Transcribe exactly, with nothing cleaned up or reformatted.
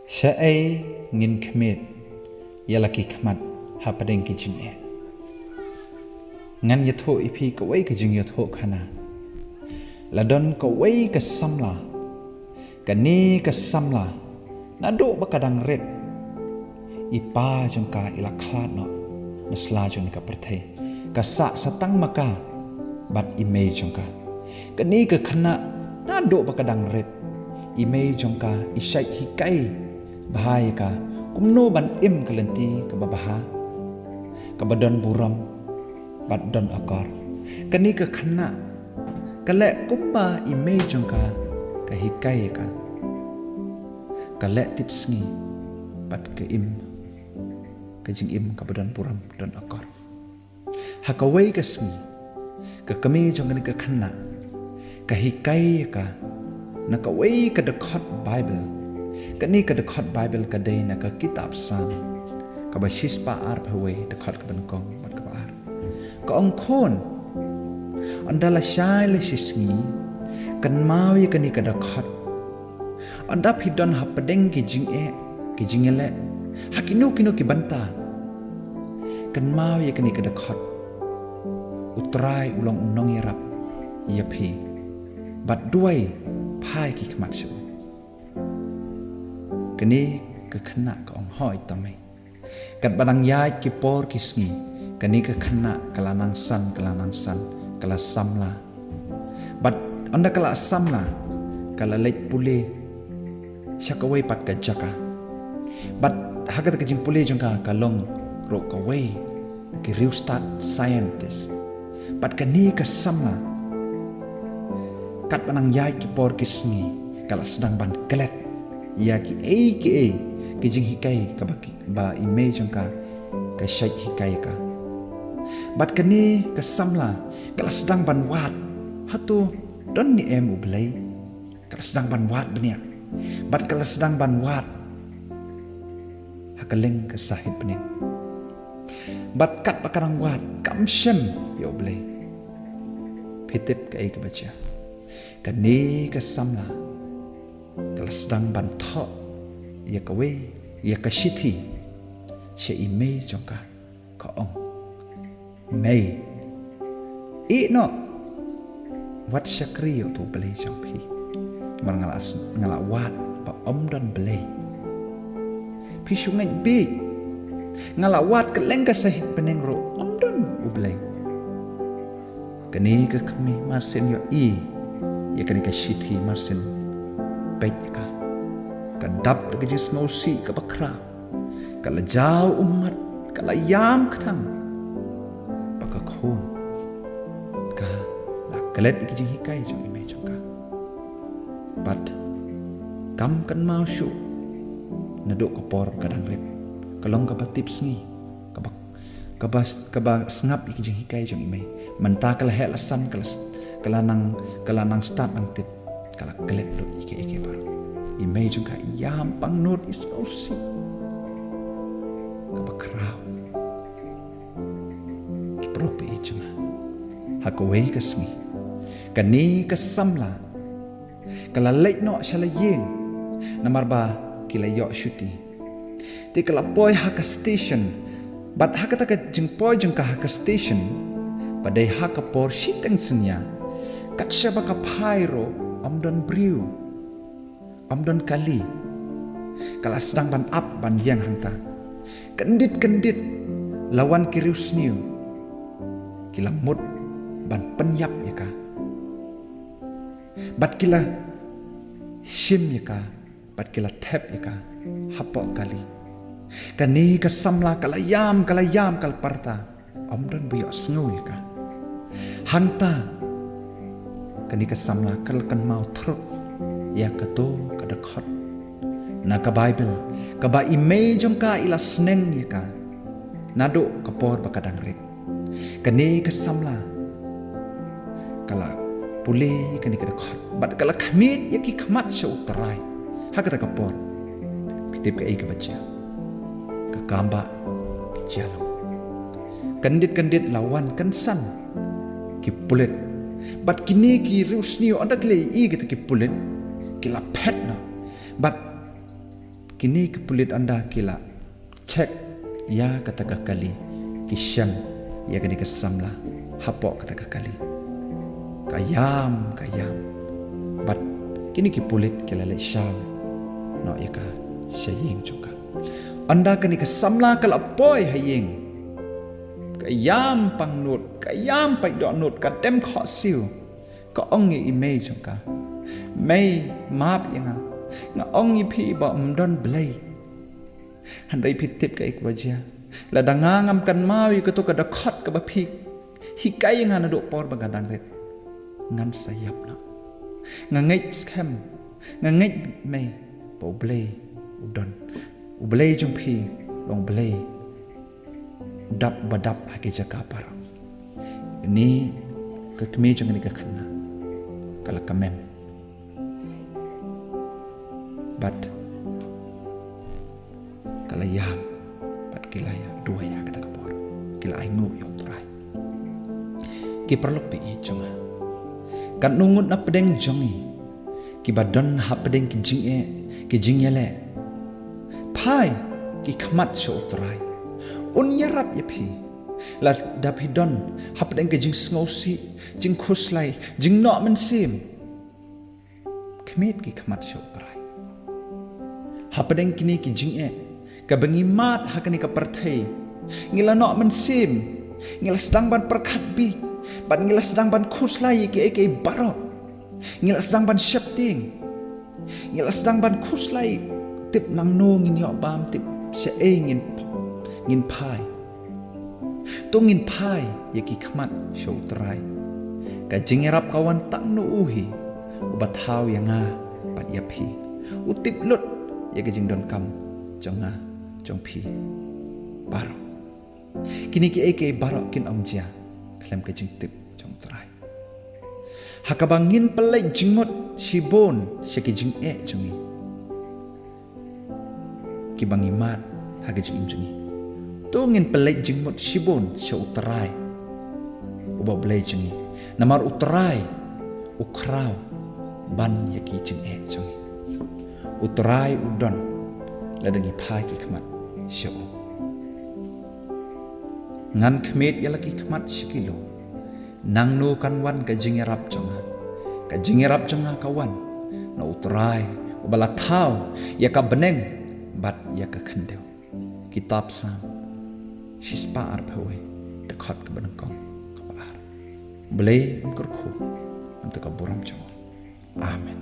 Shaei ngin khmied ïa la ki khmat hapdeng ki jingeh? Ngan ïathuh ïa phi kawei ka jingïathuh khana. La don kawei ka samla. Kane ka samla, naduh ba ka dang rit, i pa jong ka i la khlad noh na sla jong ka pyrthei. Ka sah sa tang ma ka bad i mei jong ka. Kane ka khynnah, naduh ba ka dang rit, i mei jong ka i shait hikai bha ïa ka kumno ban im ka lynti kaba bha, kaba don burom bad don akor. Kane ka khynnah ka leh kumba i mei jong ka ka hikai ïa ka. Ka leh tipsngi bad ka im ka jingim kaba don burom, don akor. Ha kawei ka sngi, ka kmie jong kane ka khynnah ka hikai ïa ka na kawei ka dkhot Baibl. Kane ka dkhot Baibl ka dei na ka kitab Salm kaba shispah arphew wei, dkhot kaba nyngkong bad kaba ar. Ka ong, khun, ynda la shai la shisngi, kynmaw ïa kane ka dkhot. Ynda phi don hapdeng ki jingeh, ki jingeh leh, ha kino kino ki bynta, kynmaw ïa kane ka dkhot. U Trai u long u nongïarap ïa phi. Bad duwai phai ki khmat sha u. Kane ka khynnah ka ong, hooid to mei. Katba dang ïaid ki por ki sngi, kane ka khynnah ka la nang san, ka la nang san, ka la samla. Bad ynda ka la samla, ka la leit pule sha kawei pat ka jaka. Bad ha kata ka jingpule jong ka, ka long ruh kawei ki riewstad scientist. Bad kane ka samla, katba nang ïaid ki por ki sngi, ka la sdang ban klet ïa kiei kiei ki jinghikai kaba ki, ba i mei jong ka ka shait hikai ïa ka. Bad kane ka samla ka la sdang ban wad, hato don ne em U Blei? Ka la sdang ban wad bniah. Bad ka la sdang ban wad ha ka lieng ka sahit bneng. Bad katba ka dang wad, kam shem ïa U Blei. Phi tip kaei kaba jia? Kane ka samla ka la sdang ban thoh ïa kawei, ïa ka shithi sha i mei jong ka, ka ong, mei, ïeh noh, wat shakri ïa uto U Blei jong phi. Namar nga la s-, nga la wad ba ym don Blei. Phi shu ngeit beit. Nga la wad kylleng ka sahit bneng ruh ym don U Blei. Kane ka kmie mar shen ïohi ïa kane ka shithi mar shen peit ïa ka, ka dap da ka jingsngewsih kaba khraw. Ka la jaw ummat, ka la ïam kthang ba ka khun ka la klet ïa ki jinghikai jong i mei jong ka. Bad kam kynmaw shuh naduh ka por ka dang rit. Ka long kaba tipsngi, kaba, kaba, kaba sngap ïa ki jinghikai jong i mei. Mynta ka la heh la san, ka la s-, ka la nang, ka la nang stad nang tip, ka la klet lut ïa kiei kiei baroh. I mei jong ka i ïam pangnud, i sngewsih kaba khraw. Ki paralok baieit jong nga, ha kawei ka sngi, kane ka samla ka la leit noh sha la ïing, namar ba ki la ïoh shuti. Te ka la poi ha ka station, bad ha kata ka jingpoi jong ka ha ka station, ba dei ha ka por shiteng synñia, kat shaba ka phai ruh ym don briew, ym don kali. Ka la sdang ban ap ban ïeng hangta. Kyndit kyndit la wan ki riewsniew, ki la mut ban pynïap ïa ka. Bad ki la shim ïa ka, bad ki la thep ïa ka hapoh kali. Kane ka samla ka la ïam, ka la ïam, ka la pyrta, ym don ba ïohsngew ïa ka. Hangta kane ka samla ka la kynmaw thrut ïa kato ka dkhot na ka Baibl, kaba i mei jong ka i la sneng ïa ka naduh ka por ba ka dang rit. Kane ka samla ka la pule ïa kane ka dkhot bad ka la khmied ïa ki khmat sha U Trai. Ha kata ka por, phi tip kaei kaba jia? Ka kam ba ka jia long, kyndit kyndit la wan kynsan ki pulit. Bad kine ki riewsniew, ynda ki la ïohi kita ki pulit, ki la phet noh. Bad Kine ki pulit ynda ki la check ïa kata ka kali, ki shem ïa kane ka samla hapoh kata ka kali. Ka ïam, ka ïam. Bad kine ki pulit ki la leit shaw noh ïa ka sha ïing jong ka. Ynda kane ka samla ka la poi ha ïing, ka ïam pang nud, ka ïam pait doh nud, ka dem khohsiew. Ka ong ïa i mei jong ka, "Mei, map ïa nga. Nga ong ïa phi ba ym don Blei. Hynrei phi tip kaei kaba jia. Lada nga ngam kynmaw ïa kato ka dkhot kaba phi hikai ïa nga naduh por ba nga dang rit, ngan sa ïap noh. Nga ngeit skhem, nga ngeit, mei, ba U Blei u don. U Blei jong phi long Blei dap ba dap ha ki jaka baroh." Kane ka kmie jong kane ka khynnah ka la kmen. Bad ka la ïam, bad ki la ïa duwai ha kata ka por. Ki la ainguh ïa U Trai. Ki paralok ba ïeit jong nga, katno ngut na pdeng jong ngi kiba don hapdeng ki jingeh, ki jingïaleh. Phai ki khmat sha U Trai. Un ïarap ïa phi. Lada phi don hapdeng ka jingsngewsih, jingkhuslai, jingnoh mynsiem, khmied ki khmat sha U Trai. Hapdeng kine ki jingeh kaba ngi mad ha kane ka pyrthei, ngi la noh mynsiem, ngi la sdang ban pyrkhat bieit, bad ngi la sdang ban khuslai ïa kiei kiei baroh. Ngi la sdang ban sheptieng. Ngi la sdang ban khuslai, tip nangno ngin ïoh bam, tip shaei ngin, ngin phai. To ngin phai ïa ki khmat sha U Trai. Ka jingïarap ka wan tang na u hi, uba thaw ïa nga bad ïa phi. U tip lut ïa ka jingdonkam jong nga, jong phi baroh. Kine kiei kiei baroh kin ym jia khlem ka jingtip jong U Trai. Ha kaba ngin pynleit jingmut shibun sha ki jingeh jong ngi, kiba ngi mad ha ka jingim jong ngi. To ngin pynleit jingmut shibun sha U Trai, uba U Blei jong ngi. Namar U Trai u khraw ban ïa ki jingeh jong ngi. U Trai u don lada ngi phai ki khmat sha u. Ngan khmied ïa la ki khmat sha ki lum. Nangno kan wan ka jingïarap jong nga? Ka jingïarap jong nga ka wan na U Trai, uba la thaw ïa ka bneng bad ïa ka khyndew. Kitab Salm shispah arphew wei, dkhot kaba nyngkong, kaba ar. Blei un kyrkhu ïa ka burom jong u. Amen.